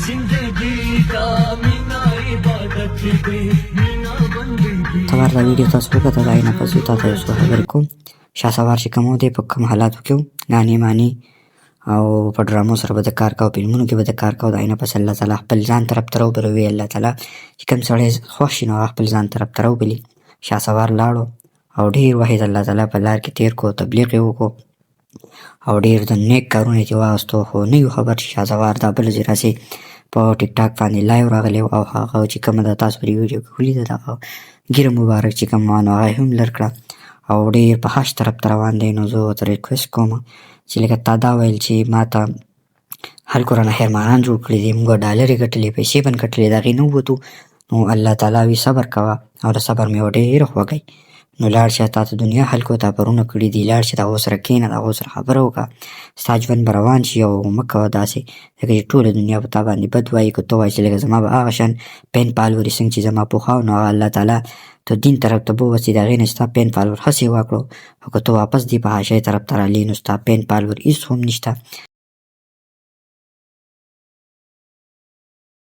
زندگی کا مینا عبادت دے مینا بندگی سوار دا ویډیو تاسو وکته، دا نه پس تاسو یو څو خبرې کوم. شاه سوار چې کوم دی، په کوم حالاتو کې ګانې معنی او په ډرامو سره به د کار کاو، فلمونو کې به د کار کاو. د هغې نه پس الله تعالی خپل ځان طرف ته راوبلو. وی الله تعالی چې کوم سړی خوښ شي، نو هغه خپل ځان طرف ته راوبلي. شاه سوار لاړو او ډېر وخت الله تعالی په لار کې تېر کړو، تبلیغ یې وکړو او ډېر د نیک کارونه یې ترې واخیستو. خو نه یو خبر چې شاه سوار دا بله ورځ راسي په ټیک ټاک باندې live راغلی او هغه چې کومه ده، تاسو په دې ویډیو کې ولیده، دغه ږیره مبارک چې کوم وه، نو هغه یې هم لر کړه او ډېر په خاص طرف ته روان دی. نو زه ورته request کوم چې لکه تا دا ویل چې ما ته خلکو رانه خیرمانان جوړ کړي دي، موږ ډالرې ګټلې، پیسې به ګټلې، د هغې نه ووتو. نو الله تعالی وي صبر کوه او د صبر مېوه ډېره خوږه. نو لاړ شه، تا ته دنیا خلکو ته افرونه کړي دي، لاړ شه، د هغو سره کښېنه، د هغو سره خبره وکړه، ستا ژوند به روان شي. او مه کوه داسې لکه چې ټوله دنیا په تا باندې بد وایي. که ته وایې چې لکه زما به هغه شان fan follower څنګه چې زما پخوا، نو هغه الله تعالی ته دین طرف ته بوځي، د هغې نه ستا fan follower ښه سیوا کړو. خو که ته واپس دې فحاشۍ طرف ته رالې، نو ستا fan follower هېڅ هم نشته.